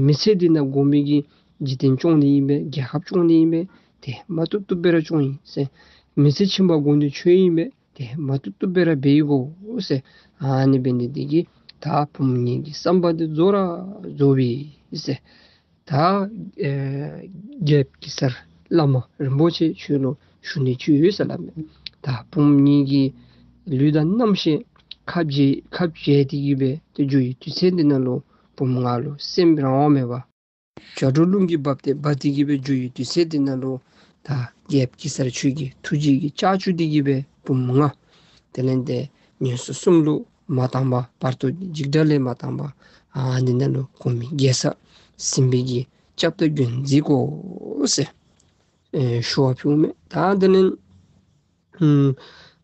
མི་ཚེ་འདི་ནང་དགོ་མི་གི་འཇིག་རྟེན་སྐྱོང་ནི་ཨིན་པས། རྒྱལ་ཁབ་སྐྱོང་ནི་ཨིན་པས། དེ་མ་བཏུབ་བཏུབ་སྦེ་ར་སྐྱོང་ཡི་ཟེར། མི་ཚེ་ཕྱི་མ་དགོ་ནི་ཁྱོད་ཨིན་པས། དེ་མ་བཏུབ་བཏུབ་སྦེ་ར་འབད་དགོ་ཟེར། ཨ་ནི་འབད་ནི་འདི་གིས་ད་བུམོ་ངེའི་གི་བསམ་པ་འདི་རྫོགས་ར་རྫོགས་པས་ཟེར། ད་ཨེ་རྒྱལཔོ་གེ་སར་བླ་མ་རིན་པོ་ཆེ་ཁྱོད་ལུ་ཞུ་ནི་ཅིག་ཡོད་ཟེར་སླབ་མས། ད་བུམོ་ངེའི་གི་ལུས་དང་རྣམ་ཤེས་ཁ་འབྱལ་ཁ་འབྱལ་ཏེ་གི་སྦེ་ཏེ་འགྱོ་བའི་དུས་ཚོད་འདི་ནང་ལུ་བུམོ་ང་ལུ་སེམས་རང་དབང་མེད་པར་བྱ་སྒྲོ་རླུང་གིས་འབག་སྟེ་འབག་སྟེ་གི་སྦེ་འགྱོ་བའི་དུས་ཚོད་འདི་ནང་ལུ་ད་རྒྱལཔོ་གེ་སར་ཁྱོད་ཀྱི་ཐུགས་རྗེ་གི་ལྕགས་ཀྱུ་འདི་གིས་སྦེ་བུམོ་ང་དེ་ལས་འདི་ངན་སོང་གསུམ་ལུ་མ་བཏང་པར་བར་དོ་འཇིགས་སྐྲག་ལས་མ་བཏང་པར་ཨ་ནི་ནང་ལུ་གོང་མའི་རྒྱལ་ཚབ་སྲིན་པོའི་གི་སྐྱབས་དང་མགོན་མཛད་དགོ་ཟེར་ཨེ་ཞུ་བ་ཕུལཝ་མས། ད་དེ་ལས་ཨམ་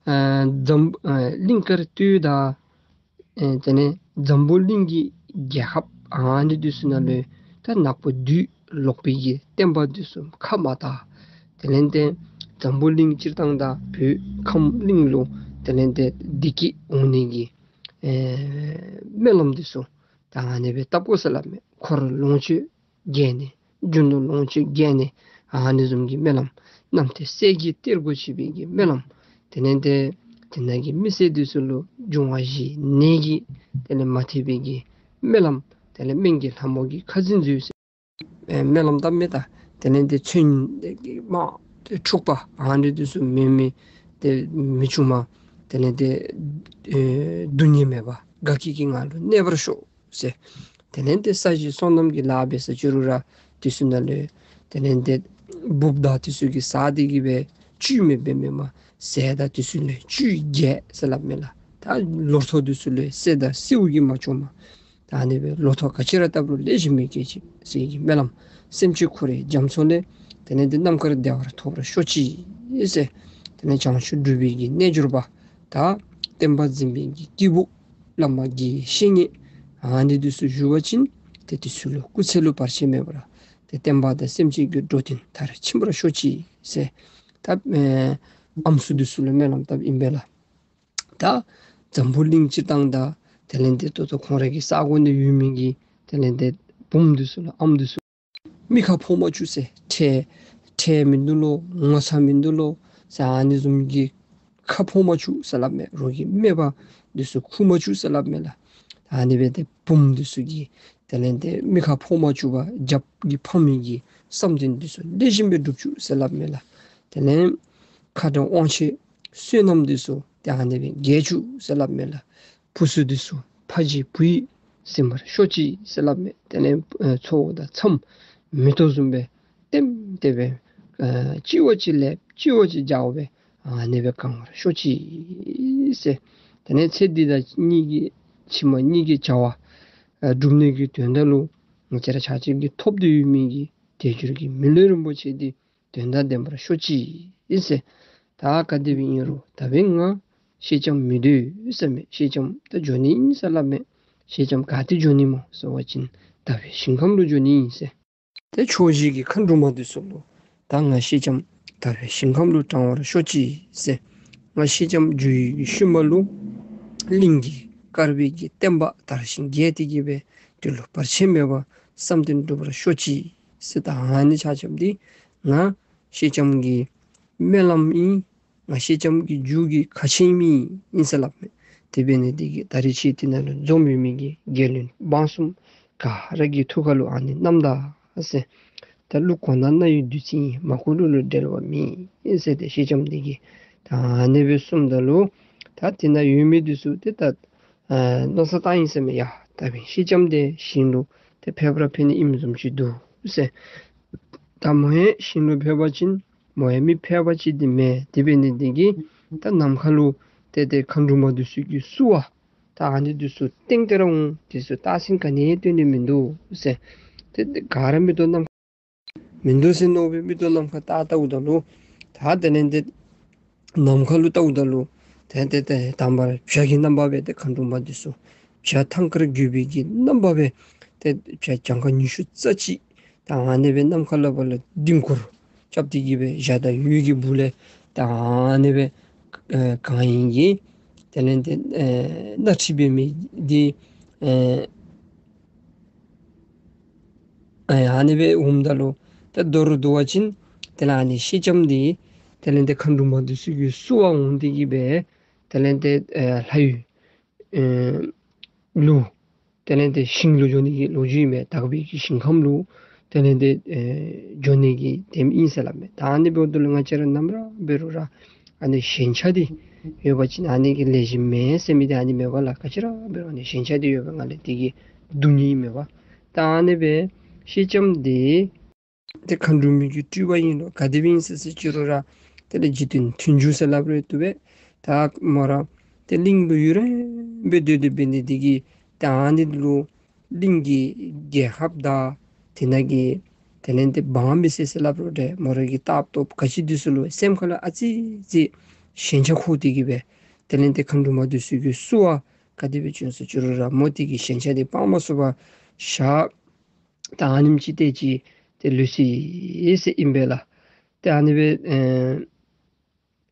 ཨ་འཛམ་ཨ་གླིང་དཀར་སྟོད་དང་ཨེ་དེ་ལས་འཛམ་བུ་གླིང་གི་རྒྱལ་ཁབ་ཨ་ནི་འདི་ཚུ་ནང་ལུ་ད་ནག་པོ་བདུད་ལོག་པའི་གི་བསྟན་པ་འདི་ཚུ་ཁ་མ་དར། དེ་ལས་འདི་འཛམ་བུ་གླིང་སྤྱིར་བཏང་དང་བོད་ཁམས་གླིང་ལུ་དེ་ལས་འདི་བདེ་སྐྱིད་འོང་ནི་གི་ཨེ་སྨོན་ལམ་འདི་ཚུ་ད་ཨ་ནི་སྦེ་བཏབ་དགོ་ཟེར་སླབ་མས། འཁོར་ལོངས་སྤྱོད་རྒྱས་ནི་རྒྱུ་ནོར་ལོངས་སྤྱོད་རྒྱས་ནི་ཨ་ནི་བཟུམ་གྱི་སྨོན་ལམ། རྣམ་ཐོས་སྲས་ཀྱི་གཏེར་སྒོ་ཕྱེ་བའི་གི་སྨོན་ལམ། དེ་ལས་འདི་དེ་ནང་གི་མི་སེར་འདི་ཚུ་ལུ་འབྱུང་བ་བཞིའི་ནད་ཀྱིས་དེ་ལས་མ་ཐེག་པའི་གི་སྨོན་ལམ། དེ་ལས་སྨན་གྱི་ལྷ་མོ་གིས་ཁ་འཛིན་མཛོད་ཟེར་ཨེ་སྨོན་ལམ་བཏབ་མས། ད་དེ་ལས་འདི་མཚོན་དམག་འཁྲུག་པ་ཨ་ནི་འདི་ཚུ་མེད་མི་དེ་མི་འབྱུང་བ། དེ་ལས་འདི་ཨེ་སྡུག་བསྔལ་མེད་པར་དགའ་སྐྱིད་ཀྱི་ངང་ལུ་གནས་པར་ཤོག་ཟེར། དེ་ལས་འདི་ས་གཞི་སོ་ནམ་གྱི་ལཱ་འབད་ས་ཅི་རུང་ར་དེ་ཚུ་ནང་ལུ་དེ་ལས་འདི་འབུཔ་དང་དེ་ཚུ་གིས་ཟ་སྟེ་གི་སྦེ་བཅུད་མེདཔ་མེན་མས། ཟས་དང་དེ་ཚུ་ལུ་བཅུད་རྒྱས་ཟེར་སླབ་མས་ལགས། ད་ལོ་ཐོག་དེ་ཚུ་ལུ་སད་དང་སེརཝ་གིས་མ་བཅོམ་པར་ད་ཨ་ནི་སྦེ་ལོ་ཐོག་ག་ཅི་ར་བཏབ་རུང་ལེགས་ཤོམ་སྦེ་སྐྱེ་ཅིག་ཟེར་གྱི་སྨོན་ལམ། སེམས་ཅན་འཁོར་བའི་རྒྱ་མཚོ་ལས་དེ་ལས་འདི་རྣམ་དཀར་བདེ་བ་ཐོབ་པར་ཤོག་ཅིག་ཟེར། དེ་ལས་བྱང་ཆུབ་སྒྲུབ་པའི་གི་རྣལ་འབྱོར་པ་དང་བསྟན་པ་འཛིན་པའི་གི་སྐྱེས་བུ་བླ་མ་དགེ་བའི་བཤེས་གཉེན་ཨ་ནི་འདི་ཚུ་བཞུགས་པ་ཅིན་ཏེ་དེ་ཚུ་ལུ་སྐུ་ཚེ་ལུ་བར་ཆད་མེད་པར་ཏེ་བསྟན་པ་དང་སེམས་ཅན་གྱི་འགྲོ་དོན་མཐར་ཕྱིན་པར་ཤོག་ཅིག་ཟེར། ད་ཨེ་ཨམ་སྲུ་འདི་ཚུ་ལུ་སྨོན་ལམ་བཏབ་ཨིན་པས་ལགས། ད་འཛམ་བུ་གླིང་སྤྱིར་བཏང་དང་ དེ་ལས་ཏེ་ད་ལྟོ་ཁོང་ར་གི་ས་གོ་ནང་ཡོད་མི་གི་དེ་ལས་ཏེ་བུམོ་འདི་ཚུ་ལུ་ཨམ་འདི་ཚུ་མིག་ཁར་ཕོག་མ་བཅུག་ཟེར། ཁྲལ་ཁྲལ་མིན་འདུག་ལོ་ངོ་ཚ་མིན་འདུག་ལོ་ཟེར་ཨ་ནི་བཟུམ་གྱི་ཁར་ཕོག་མ་བཅུག་ཟེར་སླབ་མས། རོགས་ཀྱི་སྨད་པ་འདི་ཚུ་ཁུར་མ་བཅུག་ཟེར་སླབ་མས་ལགས། ཨ་ནི་སྦེ་ཏེ་བུམོ་འདི་ཚུ་གི་དེ་ལས་ཏེ་མིག་ཁར་ཕོག་མ་བཅུག་པར་རྒྱབ་ཀྱི་ཕམ་གྱི་བསམ་དོན་འདི་ཚུ་ལེགས་ཤོམ་སྦེ་འགྲུབ་བཅུག་ཟེར་སླབ་མས་ལགས། དེ་ལས་ཁ་དྲག་དབང་ཆེ་བསོད་ནམས་འདི་ཚུ་ཏེ་ཨ་ནི་སྦེ་རྒྱས་བཅུག་ཟེར་སླབ་མས་ལགས། བུ་ཚུ་འདི་ཚུ་ཕ་གཅིག་བུ་གཅིག་ཟིན་པར་ཤོག་ཅིག་ཟེར་སླབ་མས། དེ་ལས་ཨེ་ཚ་བོ་དང་མཚམས་མེ་ཏོག་བཟུམ་སྦེ་ལྟེམ་ལྟེ་སྦེ་ཨེ་གཅིག་བ་གཅིག་ལེགས་གཅིག་བ་གཅིག་བྱ་བ་སྦེ་ཨ་ནི་སྦེ་གང་བར་ཤོག་ཅིག་ཟེར། དེ་ལས་ཚེ་འདི་དང་གཉིས་ཀྱི་ཕྱི་མ་གཉིས་ཀྱི་བྱ་བ་ཨེ་སྒྲུབ་ནི་གི་དོན་དག་ལུ་ང་བཅས་ར་ཆ་ཁྱབ་ཀྱིས་ཐོབ་སྟེ་ཡོད་མི་གི་དལ་འབྱོར་གྱི་མི་ལུས་རིན་པོ་ཆེ་འདི་དོན་དང་ལྡན་པར་ཤོག་ཅིག་ཟེར། ད་ག་དེ་སྦེ་ཨིན་རུང་ད་འབདན་ང་ཤེལ་ལྕམ་མི་སྡོད་ཟེར་མས། ཤེལ་ལྕམ་ད་འགྱོ་ནི་ཨིན་ཟེར་སླབ་མས། ཤེལ་ལྕམ་ག་ཏེ་འགྱོ་ནི་སྨོ་ཟེར་བ་ཅིན་དག་པའི་ཞིང་ཁམས་ལུ་འགྱོ་ནི་ཨིན་ཟེར། ཏེ་ཕྱོགས་བཞི་གི་མཁའ་འགྲོ་མ་འདི་ཚུ་ལུ་ད་ང་ཤེལ་ལྕམ་དག་པའི་ཞིང་ཁམས་ལུ་དྲང་བར་ཤོག་ཅིག་ཟེར། ང་ཤེལ་ལྕམ་འགྱོ་བའི་ཤུལ་མ་ལུ་གླིང་གི་དཀར་པོའི་གི་བསྟན་པ་དར་ཞིང་རྒྱས་ཏེ་གི་སྦེ་དུས་ལུ་བར་ཆད་མེད་པར་བསམ་དོན་འགྲུབ་པར་ཤོག་ཅིག་ཟེར། ད་ཨ་ནི་ཆ་ཁྱབ་འདི་ང་ཤེལ་ལྕམ་གྱི་སྨོན་ལམ་ཨིན། ང་ཤེལ་ལྕམ་གྱི་རྒྱུད་ཀྱི་ཁ་ཆེམས་ཨིན་ཟེར་སླབ་མས། དེ་འབད་ནི་འདི་གིས་ད་རེས་ཁྱེད་འདི་ནང་ལུ་འཛོམས་ཡོད་མི་གི་རྒྱལ་བློན་འབངས་གསུམ་ག་ར་གི་ཐུགས་ཁ་ལུ་ཨ་ནི་བསྣམས་ད་ཟེར། ད་གླུ་གོ་ན་རྣ་ཡི་བདུད་རྩི་ཡིན། མ་གོ་གླུ་ལུ་འགྲེལ་བ་མེད་ཟེར། ཏེ་ཤེལ་ལྕམ་འདི་གིས་ད་ཨ་ནི་སྦེ་གསུངམ་ད་ལུ་ད་འདི་ནང་ཡོད་མི་འདི་ཚུ་ཏེ་ད་ཨ་མནོ་བསམ་བཏང་ཡི་ཟེར་མས། ཡ་ད་འབདན་ཤེལ་ལྕམ་འདི་ཞིང་ལུ་ཏེ་ཕེབས་ར་ཕེབས་ནི་ཨིནམ་བཟུམ་ཅིག་འདུག་ཟེར། ད་མོ་ཡང་ཞིང་ལུ་ཕེབས་པ་ཅིན་མོ་ཡང་མི་ཕལ་པ་ཅིག་འདི་མེན། དེ་འབད་ནི་འདི་གིས་ད་ནམ་མཁའ་ལུ་ཏེ་ཏེ་མཁའ་འགྲོ་མ་འདི་ཚུ་གིས་བསུ་བ་ད་ཨ་ནི་འདི་ཚུ་སྟེང་དེ་ར་འོང་། འདི་ཚུ་རྟགས་མཚན་ག་ནི་ཡང་སྟོན་ནི་མིན་འདུག་ཟེར། ཏེ་ཏེ་ག་ར་མིག་ཏོ་ནམ་མིན་འདུག་ཟེར་མནོ་སྦེ་མིག་ཏོ་ནམ་མཁར་བལྟ་བལྟཝ་ད་ལུ་ད་དེ་ལས་ཏེ་ནམ་མཁའ་ལུ་བལྟཝ་ད་ལུ་ཏེ་ཏེ་ཏེ་དང་པ་ར་བྱ་གི་རྣམ་པ་སྦེ་ཏེ་མཁའ་འགྲོ་མ་འདི་ཚུ་བྱ་ཐང་དཀར་རྒོད་པོའི་གི་རྣམ་པ་སྦེ་ཏེ་བྱ་གྱངས་ཁ་ཉི་ཤུ་རྩ་གཅིག་ད་ཨ་ནི་སྦེ་ནམ་མཁའ་ལ་བ་ལ་ལྡིང་སྐོར་རྐྱབ་སྟེ་གི་སྦེ་བྱ་དང་འོད་ཀྱི་སྦུག་ལས་ད་ཨ་ནི་སྦེ་ཨེ་གང་ཡིན་གྱི་དེ་ལས་ཏེ་ཨེ་སྣ་ཁྲིད་འབད་མི་འདི་ཨེ་ཨེ་ཨ་ནི་སྦེ་འོངམ་ད་ལུ་ཏེ་མདོར་བསྡུ་བ་ཅིན་དེ་ལས་ཨ་ནི་ཤེལ་ལྕམ་འདི་དེ་ལས་ཏེ་མཁའ་འགྲོ་མ་འདི་ཚུ་གིས་བསུ་བར་འོང་སྟེ་གི་སྦེ་དེ་ལས་ཏེ་ཨེ་ལྷ་ཡུལ་ཨེ་ལུ་དེ་ལས་ཏེ་ཞིང་ལུ་འགྱོ་ནི་གི་ལོ་རྒྱུས་ཨིན་མས། དག་པའི་གི་ཞིང་ཁམས་ལུ་དེ་ལས་ཏེ་ཨེ་འགྱོ་ནི་གི་དེམ་ཨིན་ཟེར་སླབ་མས། ད་ཨ་ནི་འབདཝ་ད་ལུ་ང་བཅས་ར་ནམ་ར་འབད་རུང་ར་ཨ་ནི་ཞེན་ཆགས་འདི་ཡོད་པ་ཅིན་ཨ་ནི་གིས་ལེགས་ཤོམ་མེན་ཟེར་མི་འདི་ཨ་ནི་མེན་པ་ལགས། ག་ཅི་ར་འབད་རུང་ཨ་ནི་ཞེན་ཆགས་འདི་ཡོད་པའི་ངང་ལས་འདི་གིས་སྡུག་ནི་ཨིན་མས་པ། ད་ཨ་ནི་སྦེ་ཤེལ་ལྕམ་འདི་ཏེ་མཁའ་འགྲོ་མའི་གི་སྤྲུལ་པ་ཨིན་རུང་ག་དེ་སྦེ་ཨིན་ཟེར་ཟེར་ཅི་རུང་ར་དེ་ལས་འཇིག་རྟེན་མཐུན་འཇུག་ཟེར་སླབ་རུང་བཏུབ་པས། ད་མོ་ར་ཏེ་གླིང་ལུ་ཡུན་རིང་སྦེ་སྡོད་སྡོད་འབད་ནི་འདི་གིས་ད་ཨ་ནི་ལུ་གླིང་གི་རྒྱལ་ཁབ་དང་དེ་ནང་གི་དེ་ལས་ཏེ་འབངས་མི་སེར་ཟེར་སླབ་རུང་འདྲ་མོ་ར་གི་ལྟ་སྟོབས་ག་ཅི་འདི་ཚུ་ལུ་སེམས་ཁ་ལུ་ཨ་ཙི་ཙི་ཞེན་ཆགས་འཁོར་ཏེ་གི་སྦེ་དེ་ལས་ཏེ་མཁའ་འགྲོ་མ་འདི་ཚུ་གིས་བསུ་བ་ག་དེ་སྦེ་བྱོན་ཟེར་ཅི་རུང་ར་མོ་འདི་གིས་ཞེན་ཆགས་འདི་སྤང་མ་ཚུགས་པར་ཞག་ད་ཨ་ནེམ་ཅིག་ཏེ་ཅིག་ཏེ་ལུས་སོ་ཡི་ཟེར་ཨིན་པས་ལགས། ཏེ་ཨ་ནི་སྦེ་ཨེ་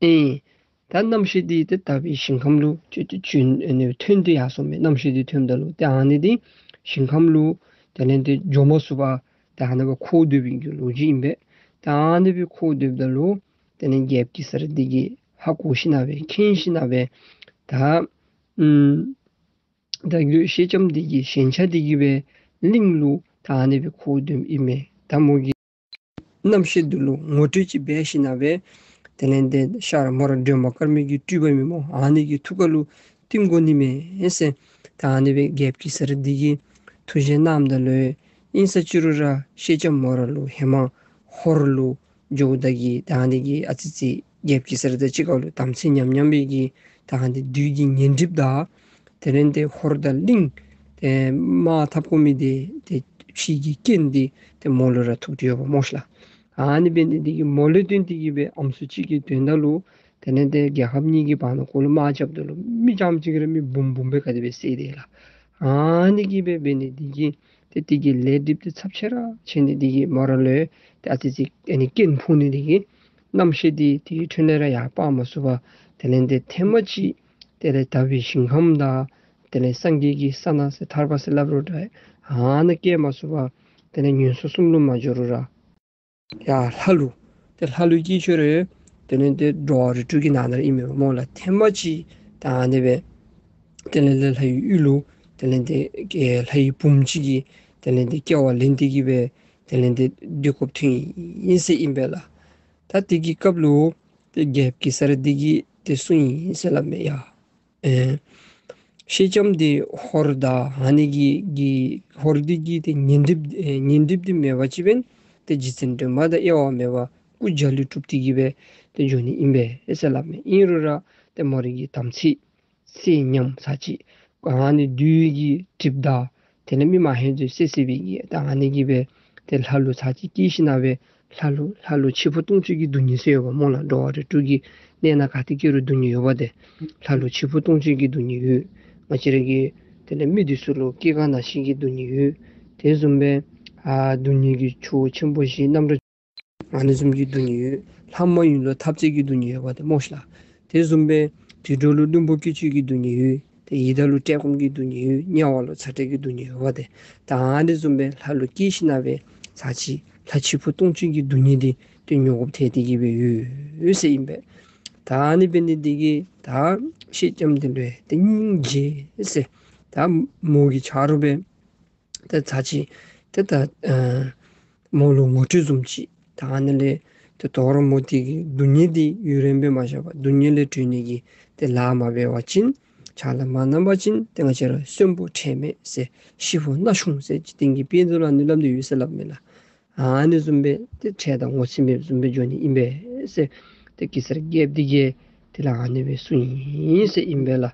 ཨིན། ད་རྣམ་ཤེས་འདི་ཏེ་དག་པའི་ཞིང་ཁམས་ལུ་ཅིག་ཏེ་བྱོན་ཨ་ནི་ཐོན་ཏེ་ཡར་སོང་མས། རྣམ་ཤེས་འདི་ཐོནམ་ད་ལུ་ཏེ་ཨ་ནི་འདི་ཞིང་ཁམས་ལུ་དེ་ལས་ཏེ་འགྱོ་མ་ཚུགས་པར་ཏེ་ཨ་ནི་སྦེ་འཁོར་སྡོད་པའི་གི་ལོ་རྒྱུས་ཨིན་པས། ཏེ་ཨ་ནི་སྦེ་འཁོར་སྡོདཔ་ད་ལུ་དེ་ལས་རྒྱལཔོ་གེ་སར་འདི་གིས་ཧ་གོ་ཞིན་ན་སྦེ་མཁྱེན་ཞིན་ན་སྦེ་ད་ཨམ་ད་ཤེལ་ལྕམ་འདི་གིས་ཞེན་ཆགས་འདི་གིས་སྦེ་གླིང་ལུ་ད་ཨ་ནི་སྦེ་འཁོར་སྡོདཔ་ཨིན་མས། ད་མོ་གི་རྣམ་ཤེས་འདི་ལུ་ངོ་སྤྲོད་ཅིག་འབད་ཞིན་ན་སྦེ་དེ་ལས་ཏེ་ཤར་མོ་ར་སྒྲོལ་མ་དཀར་མོ་གི་སྤྲུལ་པ་ཨིན་མས། ཨ་ནི་གི་ཐུགས་ཁ་ལུ་བསྟིམ་དགོ་ནི་མས་ཟེར་ད་ཨ་ནི་སྦེ་རྒྱལཔོ་གེ་སར་འདི་གིས་ཐུགས་བཞེད་གནངམ་ད་ལུ་ཨིན་ཟེར་ཅི་རུང་ར་ཤེལ་ལྕམ་མོ་ར་ལུ་ཧེ་མ་ཧོར་ལུ་འགྱོཝ་ད་གི་ད་ཨ་ནི་གི་ཨ་ཙི་ཙི་རྒྱལཔོ་གེ་སར་དང་གཅིག་ཁར་ལུ་དམ་ཚིག་ཉམས་ཉམས་པའི་གི་ད་ཨ་ནི་བདུད་ཀྱི་ངན་གྲིབ་དང་དེ་ལས་ཏེ་ཧོར་དང་གླིང་ཏེ་དམག་འཐབ་དགོ་མི་འདི་ཏེ་ཕྱིའི་གི་རྐྱེན་འདི་ཏེ་མོ་ལུ་ར་ཐུག་སྟེ་ཡོདཔ་སྨོ་ཤ་ལགས། ཨ་ནི་འབད་ནི་འདི་གིས་མོ་ལས་བརྟེན་ཏེ་གི་སྦེ་ཨམ་སྲུ་ཅིག་གི་དོན་དག་ལུ་དེ་ལས་ཏེ་རྒྱལ་ཁབ་གཉིས་ཀྱི་བར་ན་ཁོ་ལུ་དམག་རྐྱབ་ད་ལུ་མི་རྐྱངམ་ཅིག་ར་མི་འབུམ་འབུམ་སྦེ་ག་དེ་སྦེ་བསད་དེ་ལགས། ཨ་ནི་གིས་སྦེ་འབད་ནི་འདི་གིས་ཏེ་དེ་གི་ལས་སྒྲིབ་འདི་ཚབས་ཆེ་ར་ཆེ་ནི་འདི་གིས་མོ་ར་ལུ་ཏེ་ཨ་ཙི་ཙི་ཨ་ནི་རྐྱེན་ཕོག་ནི་འདི་གིས་རྣམ་ཤེས་འདི་དེའི་འཕྲོ་ལས་ར་ཡར་སྤར་མ་ཚུགས་པར་དེ་ལས་ཏེ་ཐེངས་མ་ཅིག་དེ་ལས་དག་པའི་ཞིང་ཁམས་དང་ དེ་ལས་སངས་རྒྱས་ཀྱི་ས་ན་ཟེར་ཐར་པ་ཟེར་སླབ་རུང་འདྲ། ཨ་ནཱ་སྐྱེ་མ་ཚུགས་པར་དེ་ལས་ངན་སོང་གསུམ་ལུ་མ་འགྱོ་རུང་ར། ཡར་ལྷ་ལུ། ཏེ་ལྷ་ལུ་སྐྱེས་ཚར་རུང་དེ་ལས་ཏེ་འགྲོ་བ་རིགས་དྲུག་གི་ནང་ན་ར་ཨིན་མས་པ་སྨོ་ལགས། ཐེངས་མ་ཅིག་ད་ཨ་ནི་སྦེ་དེ་ལས་ཏེ་ལྷ་ཡི་ཡུལ་ལུ་དེ་ལས་ཏེ་ལྷ་ཡི་བུམོ་ཅིག་གིས་དེ་ལས་ཏེ་སྐྱེ་བ་ལེན་ཏེ་གི་སྦེ་དེ་ལས་ཏེ་སྡོད་དགོཔ་ཐོན་ཡི་ཟེར་ཨིན་པས་ལགས། ད་དེ་གི་སྐབས་ལུ་ཏེ་རྒྱལཔོ་གེ་སར་འདི་གིས་ཏེ་གསུངས་ཡི་ཟེར་སླབ་མས། ཡ་ཨེ་སེང་ལྕམ་འདི་ཧོར་དང་ཨ་ནི་གི་གི་ཧོར་འདི་གི་ཏེ་ཉེ་འདབས་ཨེ་ཉེ་འདབས་འདི་མེད་པ་ཅིན་འབདན་ཏེ་རྗེ་བཙུན་སྒྲོལ་མ་དང་དབྱེ་བ་མེད་པར་སྐུ་འཇའ་ལུས་གྲུབ་སྟེ་གི་སྦེ་ཏེ་འགྱོ་ནི་ཨིན་པས་ཟེར་སླབ་མས། ཨིན་རུང་ར་ཏེ་མོ་རའི་གི་དམ་ཚིག་བསད་ཉམས་ཚར་གཅིག་ཨ་ནི་བདུད་ཀྱི་གྲིབ་དང་དེ་ལས་མི་མ་ཧེ་ཚུ་བསད་བསད་པའི་གི་ད་ཨ་ནི་གིས་སྦེ་ཏེ་ལྷ་ལུ་ཚར་གཅིག་སྐྱེས་ཞིནམ་ལས་ལྷ་ལུ་ལྷ་ལུ་འཆི་འཕོ་ལྟུང་བཅོས་ཀྱི་སྡུག་བསྔལ་ཟེར་ཡོདཔ་སྨོ་ལགས། འགྲོ་བ་རིགས་དྲུག་གི་གནས་ནང་ག་ཏེ་སྐྱེ་རུང་སྡུག་བསྔལ་ཡོདཔ་ཏེ། ལྷ་ལུ་འཆི་འཕོ་ལྟུང་བཅོས་ཀྱི་སྡུག་བསྔལ་ཡོད། ང་བཅས་ར་གི་དེ་ལས་མི་འདི་ཚུ་ལུ་སྐྱེ་རྒ་ན་འཆི་གི་སྡུག་བསྔལ་ཡོད། དེ་བཟུམ་སྦེ་ཨ་སྡུག་བསྔལ་གྱི་ཆུ་བོ་ཆེན་པོ་བཞི་རྣམ་གྲོལ་ཨ་ནི་བཟུམ་གྱི་སྡུག་བསྔལ་ཡོད། ལྷ་མ་ཡིན་ལུ་འཐབ་རྩོད་ཀྱི་སྡུག་བསྔལ་ཡོདཔ་ཏེ་སྨོ་ཤིག་ལགས། དེ་བཟུམ་སྦེ་དུད་འགྲོ་ལུ་བླུན་པོ་སྐྱེ་བཅུག་གི་སྡུག་བསྔལ་ཡོད། ཏེ་ཡི་དྭགས་ལུ་བཀྲེས་སྐོམ་གྱི་སྡུག་བསྔལ་ཡོད། དམྱལ་བ་ལུ་ཚ་དྲོད་ཀྱི་སྡུག་བསྔལ་ཡོདཔ་ཏེ། ད་ཨ་ནི་བཟུམ་སྦེ་ལྷ་ལུ་སྐྱེས་ཞིནམ་ལས་ཚར་གཅིག་ལྷ་འཆི་འཕོ་ལྟུང་བཅོས་ཀྱི་སྡུག་བསྔལ་འདི་ཏེ་མྱོང་དགོཔ་ཐལ་ཏེ་གི་སྦེ་ཡོད་ཟེར་ཨིན་པས། ད་ཨ་ནི་འབད་ནི་འདི་གིས་ད་སེང་ལྕམ་འདི་ལུ་ཏེ་སྙིང་རྗེ་ཟེར། ད་མོ་གི་ཆ་རོགས་སྦེ་ཏེ་ཚར་གཅིག་ཏེ་ད་ཨ་མོ་ལུ་ངོ་སྤྲོད་བཟུམ་ཅིག། ད་ཨ་ནི་ལས་ཏེ་དོ་རུང་མོ་འདི་གི་སྡུག་བསྔལ་འདི་ཡུན་རིངམོ་སྦེ་མ་བཞག་པར་སྡུག་བསྔལ་ལས་གྲོལ་ནི་གི་ཏེ་ལཱ་མ་འབད་བ་ཅིན་ཕྱག་ལཱ་མ་གནང་བ་ཅིན་ཏེ་ང་བཅས་ར་གསོན་པོ་ཁྲེལ་མེད་ཟེར་ཤི་འཕོ་ན་ཆུང་ཟེར་ཅིག་དེང་གི་དཔེ་བཟུམ་ལུ་ཨ་ནི་སླབ་སྟེ་ཡོད་ཟེར་སླབ་མས་ལགས། ཨ་ནི་བཟུམ་སྦེ་ཏེ་ཁྲེལ་དང་ངོ་ཚ་མེདཔ་བཟུམ་སྦེ་འགྱོ་ནི་ཨིན་པས་ཟེར་ཏེ་གེ་སར་རྒྱལཔོ་འདི་གིས་དེ་ལས་ཨ་ནི་སྦེ་གསུངས་ཡི་ཟེར་ཨིན་པས་ལགས།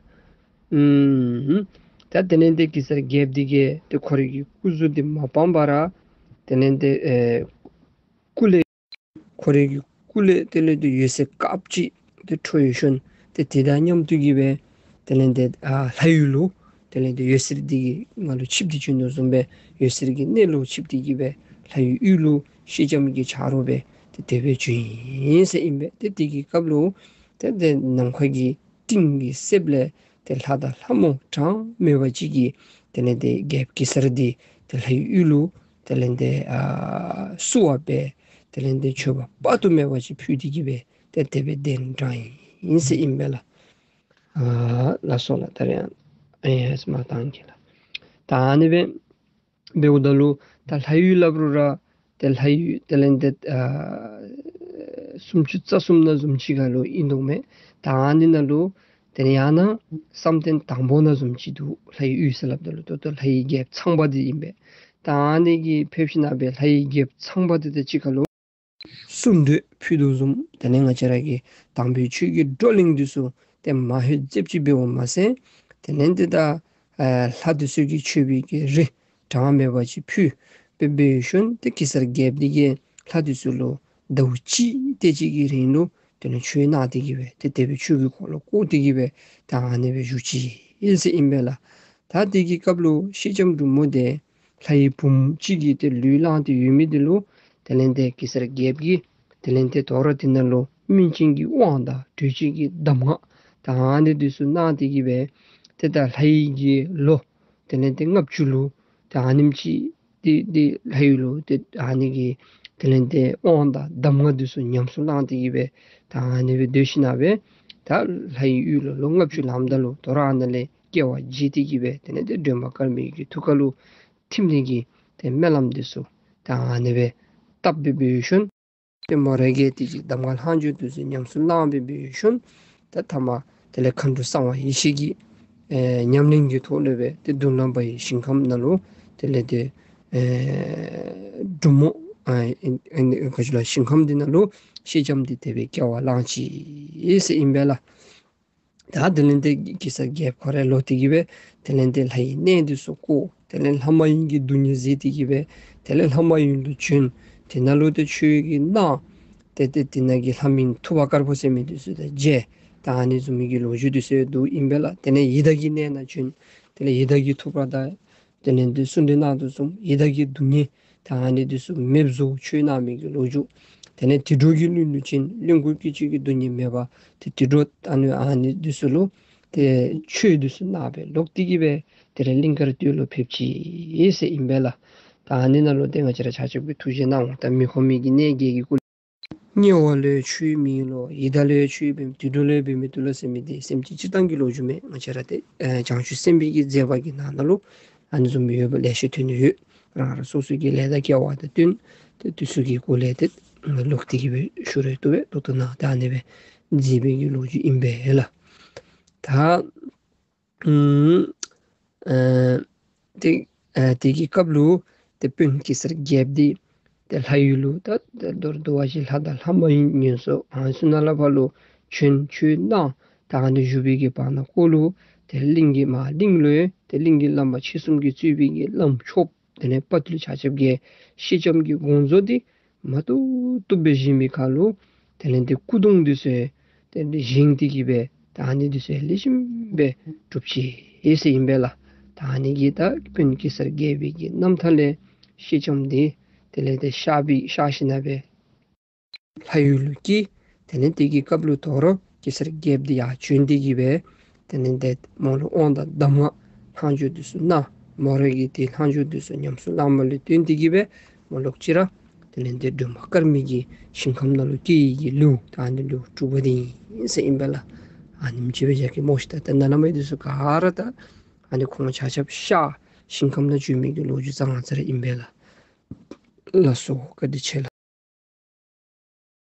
ཨུམ། ད་དེ་ལས་ཏེ་གེ་སར་རྒྱལཔོ་འདི་གིས་ཏེ་ཁོ་རའི་གི་སྐུ་གཟུགས་འདི་མ་སྤངས་པར་དེ་ལས་ཏེ་ཨེ་སྐུ་ལས་ཁོ་རའི་གི་སྐུ་ལས་དེ་ལས་ཏེ་འོད་ཟེར་དཀརཔོ་ཅིག་ཏེ་འཕྲོ་ཡོད་ཤོང་། ཏེ་དེ་དང་མཉམ་དུ་གི་སྦེ་དེ་ལས་ཏེ་ཨ་ལྷ་ཡུལ་ལུ་དེ་ལས་ཏེ་འོད་ཟེར་འདི་གིས་ང་ལུ་ཆིབས་ཏེ་བྱོན་དོ་བཟུམ་སྦེ་འོད་ཟེར་གྱི་གནས་ལུ་ཆིབས་ཏེ་གི་སྦེ་ལྷ་ཡུལ་ལུ་སེང་ལྕམ་གྱི་ཆ་རོགས་སྦེ་ཏེ་དེ་སྦེ་བྱོན་ཡི་ཟེར་ཨིན་པས། ཏེ་དེ་གི་སྐབས་ལུ་ཏེ་ཏེ་ནམ་མཁའ་གི་སྤྲིན་གྱི་གསེབ་ལས་ཏེ་ལྷ་དང་ལྷ་མོ་གྲངས་མེད་པ་ཅིག་གིས་དེ་ལས་ཏེ་རྒྱལཔོ་གེ་སར་འདི་ཏེ་ལྷའི་ཡུལ་ལུ་དེ་ལས་ཏེ་ཨ་བསུ་བ་འབད་དེ་ལས་ཏེ་མཆོད་པ་དཔག་ཏུ་མེད་པ་ཅིག་ཕུལ་ཏེ་གི་སྦེ་ཏེ་དེ་སྦེ་གདན་དྲངས་ཡི་ཟེར་ཨིན་པས་ལགས། ཨ་ལགས་སོ་ལགས། ད་རེས་ཨ་ཡ་ཨེས་མ་བཏང་གི་ལགས། ད་ཨ་ནི་སྦེ་འབདཝ་ད་ལུ་ད་ལྷ་ཡུལ་སླབ་རུང་ར་ཏེ་ལྷ་ཡུལ་དེ་ལས་ཏེ་ཨ་སུམ་ཅུ་རྩ་གསུམ་ནང་བཟུམ་ཅིག་ཁར་ལུ་ཨིན་དོ་མས། ད་ཨ་ནི་ནང་ལུ་དེ་ལས་ཡང་ན་བསམ་གཏན་དང་པོ་ནང་བཟུམ་ཅིག་འདུག། ལྷ་ཡི་ཡུལ་ཟེར་སླབ་ད་ལུ་ད་ལྟོ་ལྷ་ཡི་རྒྱལཔོ་ཚངས་པ་འདི་ཨིན་པས། ད་ཨ་ནི་གིས་ཕེབས་ཞིནམ་ལས་ལྷ་ཡི་རྒྱལཔོ་ཚངས་པ་འདི་དང་གཅིག་ཁར་ལུ་གསུང་གྲོས་ཕུལ་དོ་བཟུམ། དེ་ལས་ང་བཅས་ར་གི་དམ་པའི་ཆོས་ཀྱི་བགྲོ་གླེང་འདི་ཚུ་ཏེ་མ་ལྷོད་ཙེབ་ཅིག་འབདཝ་མ་ཚད་དེ་ལས་ཏེ་ད་ཨ་ལྷ་འདི་ཚུ་གིས་མཆོད་པའི་གི་རིགས་གྲངས་མེད་པ་ཅིག་ཕུལ་སྦེ་འབད་ཞིནམ་ཏེ་གེ་སར་རྒྱལཔོ་འདི་གིས་ལྷ་འདི་ཚུ་ལུ་ཟླཝ་གཅིག་དེ་ཅིག་གི་རིང་ལུ་དེ་ལས་ཆོས་གནང་སྟེ་གི་སྦེ་ཏེ་དེ་སྦེ་ཆོས་ཀྱི་འཁོར་ལོ་བསྐོར་ཏེ་གི་སྦེ་ད་ཨ་ནི་སྦེ་བཞུགས་ཅི་ཟེར་ཨིན་པས་ལགས། ད་དེ་གི་སྐབས་ལུ་སེང་ལྕམ་འབྲུག་མོ་འདི་ལྷ་ཡི་བུམོ་ཅིག་གི་ཏེ་ལུས་བླངས་ཏེ་ཡོད་མི་འདི་ལུ་དེ་ལས་ཏེ་གེ་སར་རྒྱལཔོ་གིས་དེ་ལས་ཏེ་དོ་རུང་དེ་ནང་ལུ་སྨིན་བྱེད་ཀྱི་དབང་དང་གྲོལ་བྱེད་ཀྱི་གདམས་ངག་ད་ཨ་ནི་འདི་ཚུ་གནང་སྟེ་གི་སྦེ་ཏེ་ད་ལྷ་ཡི་གི་ལོ་དེ་ལས་ཏེ་ལྔ་བཅུ་ལུ་ཏེ་ཨ་ནེམ་ཅིག་ཏེ་ཏེ་ལྷ་ཡུལ་ལུ་ཏེ་ཨ་ནི་གི་དེ་ལས་ཏེ་དབང་དང་གདམས་ངག་འདི་ཚུ་ཉམས་སུ་བླངས་ཏེ་གི་སྦེ་ད་ཨ་ནི་སྦེ་སྡོད་ཞིནམ་ལས་ད་ལྷ་ཡི་ཡུལ་ལུ་ལོ་ལྔ་བཅུ་ལངམ་ད་ལུ་དོ་རུང་ཨ་ནཱ་ལས་སྐྱེ་བ་བརྗེས་ཏེ་གི་སྦེ་དེ་ལས་ཏེ་སྒྲོལ་མ་དཀར་མོའི་གི་ཐུགས་ཀ་ལུ་ཐིམ་ནི་གི་ཏེ་སྨོན་ལམ་འདི་ཚུ་ད་ཨ་ནི་སྦེ་བཏབ་སྦེ་འབད་ཞིནམ་ཏེ་མོ་ར་གིས་དེ་ཅིག་གདམས་ངག་ལྷག་འཇུག་འདི་ཚུ་ཉམས་སུ་བླངས་སྦེ་འབད་ཞིནམ་ད་ཐ་མ་དེ་ལས་མཁའ་འགྲོ་གསང་བ་ཡེ་ཤེས་ཀྱི་ཨེ་ཉམས་ལེན་གྱི་ཐོག་ལས་སྦེ་ཏེ་མདུན་ལམ་པ་ཡི་ཞིང་ཁམས་ནང་ལུ་དེ་ལས་ཏེ་ཨེ་འབྲུག་མོ་ཨེ་ཨེ་ག་ཅི་ལོ་ཞིང་ཁམས་འདི་ནང་ལུ་སེང་ལྕམ་འདི་དེ་སྦེ་སྐྱེ་བ་བླངས་ཅི་ཟེར་ཨིན་པས་ལགས། ད་དེ་ལས་ཏེ་གེ་སར་རྒྱལཔོ་ཁོ་ར་ལོག་སྟེ་གི་སྦེ་དེ་ལས་ཏེ་ལྷ་ཡི་གནས་འདི་ཚུ་བསྐོར། དེ་ལས་ལྷ་མ་ཡིན་གྱི་སྡུག་བསྔལ་བཟོད་དེ་གི་སྦེ་དེ་ལས་ལྷ་མ་ཡིན་ལུ་བྱོན། དེ་ནང་ལུ་ཏེ་ཆོས་ཀྱི་གནང་། ཏེ་ཏེ་དེ་ནང་གི་ལྷ་མིང་ཐུབ་པ་དཀར་པོ་ཟེར་མི་འདི་ཚུ་དང་མཇལ། ད་ཨ་ནི་བཟུམ་མའི་གི་ལོ་རྒྱུས་འདི་ཚུ་འདུག་ཨིན་པས་ལགས། དེ་ལས་ཡི་དྭགས་ཀྱི་གནས་ནང་བྱོན། དེ་ལས་ཡི་དྭགས་ཀྱི་ཐུབ་པ་དང་དེ་ལས་ཏེ་གསུང་གྲོས་གནང་དོ་བཟུམ་ཡི་དྭགས་ཀྱི་སྡུག་བསྔལ་ད་ཨ་ནི་འདི་ཚུ་མེདཔ་བཟོ་ཆོས་གནང་མི་གི་ལོ་རྒྱུས། དེ་ལས་དུད་འགྲོ་གི་གླིང་ལུ་བྱོན། གླིང་དཀར་སྐྱེས་ཆེན་གྱི་སྡུག་བསྔལ་མེད་པ་ཏེ་དུད་འགྲོ་ཨ་ནི་ཨ་ནི་འདི་ཚུ་ལུ་ ཏེ་ཆོས་འདི་ཚུ་གནང་སྦེ་ལོག་སྟེ་གི་སྦེ་དེ་ལས་གླིང་དཀར་སྟོད་ལུ་ཕེབས་ཅི་ཟེར་ཨིན་པས་ལགས། ད་ཨ་ནི་ནང་ལུ་ཏེ་ང་བཅས་ར་ཆ་ཁྱབ་ཀྱིས་ཐུགས་བཞེས་གནང་འོང་། ད་མི་ཁོམ་མི་གི་གནས་བརྒྱད་ཀྱི་སྐོར་དམྱལ་བ་ལུ་ཡང་ཆོས་མེད་ལོ། ཡི་དྭགས་ལུ་ཡང་ཆོས་འབད་མི་དུད་འགྲོ་ལུ་ཡང་འབད་མི་འདུག་ལོ་ཟེར་མི་འདི་སེམས་ཅན་སྤྱིར་བཏང་གི་ལོ་རྒྱུས་མེན། ང་བཅས་ར་ཏེ་ཨེ་བྱང་ཆུབ་སེམས་དཔའི་གི་མཛད་པ་གི་ནང་ན་ལུ་ཨ་ནི་བཟུམ་སྦེ་ཡོདཔ་ལེ་ཤ་ཐོན་ནི་ཡོད། རང་རང་སོ་སོ་གི་ལས་དང་སྐལ་བ་དང་བསྟུན་ཏེ་དུས་ཚོད་ཀྱི་སྒོ་ལས་ཏེ་ལོག་སྟེ་གི་སྦེ་ཞུ་རེ་བཏུབ་པས། ལོག་ཏུ་ན་ཏེ་ཨ་ནི་སྦེ་མཛད་པའི་གི་ལོ་རྒྱུས་ཨིན་པས་ལགས། ད་ཨུམ་ཨ་ཏེ་ཨ་དེ་གི་སྐབས་ལུ་ཏེ་དཔོན་གེ་སར་རྒྱལཔོ་འདི་ཏེ་ལྷ་ཡུལ་ལུ་ད་ད་མདོར་བསྡུ་བ་ཅིན་ལྷ་དང་ལྷ་མ་ཡིན་ངན་སོང་ཨ་ནི་ཚུ་ནང་ལས་ཕར་ལུ་བྱོན་བྱོན་གནང་། ད་ཨ་ནི་བཞུགས་པའི་གི་བར་ན་ཀོ་ལུ་ཏེ་གླིང་གི་མ་གླིང་ལུ་ཡང་ཏེ་གླིང་གི་བླ་མ་ཆེ་གསུམ་གྱིས་གཙོས་པའི་གི་བླམ་ཆོསཔ་དེ་ལས་དཔའ་ཐུལ་ཆ་ཁྱབ་ཀྱིས་ཤེལ་ལྕམ་གྱི་དགོངས་རྫོགས་འདི་མ་བཏུབ་བཏུབ་སྦེ་བཞེངས་པའི་ཁར་ལུ་དེ་ལས་ཏེ་སྐུ་གདུང་འདི་ཚུ་ཡང་ཏེ་བཞེངས་ཏེ་གི་སྦེ་ད་ཨ་ནི་འདི་ཚུ་ཡང་ལེགས་ཤོམ་སྦེ་གྲུབ་ཅི་ཟེར་ཨིན་པས་ལགས། ད་ཨ་ནི་གི་ད་དཔོན་གེ་སར་རྒྱལ་པོའི་གི་རྣམ་ཐར་ལས་ཤེལ་ལྕམ་འདི་དེ་ལས་ཏེ་གཤགས་པའི་གཤགས་ཞིནམ་ལས་ལྷ་ཡུལ་ལུ་སྐྱེས། དེ་ལས་དེ་གི་སྐབས་ལུ་དོ་རུང་གེ་སར་རྒྱལཔོ་འདི་ཡར་བྱོན་ཏེ་གི་སྦེ་དེ་ལས་ཏེ་མོ་ལུ་དབང་དང་གདམས་ངག་ལྷག་འཇུག་འདི་ཚུ་གནང་། མོ་ར་གིས་ཏེ་ལྷག་འཇུག་འདི་ཚུ་ཉམས་སུ་བླངམ་ལས་བརྟེན་ཏེ་གི་སྦེ་མོ་ལོག་ཅི་ར་དེ་ལས་ཏེ་སྒྲོལ་མ་དཀར་མོ་གི་ཞིང་ཁམས་ནང་ལུ་སྐྱེ་ཡི་གི་ལེའུ་ད་ཨ་ནི་ལེའུ་དྲུག་པ་འདི་ཨིན་ཟེར་ཨིན་པས་ལགས། ཨ་ནེམ་ཅིག་སྦེ་ཞག་གི་སྨོ་ཤིག། ད་ད་ནཱ་ལས་མར་འདི་ཚུ་ག་ར་ད་ཨ་ནི་ཁོང་ཆ་ཁྱབ་གཤགས་ཞིང་ཁམས་ནང་བྱོན་མི་གི་ལོ་རྒྱུས་ཙང་ཙ་ར་ཨིན་པས་ལགས། ལགས་སོ། བཀའ་དྲིན་ཆེ་ལགས།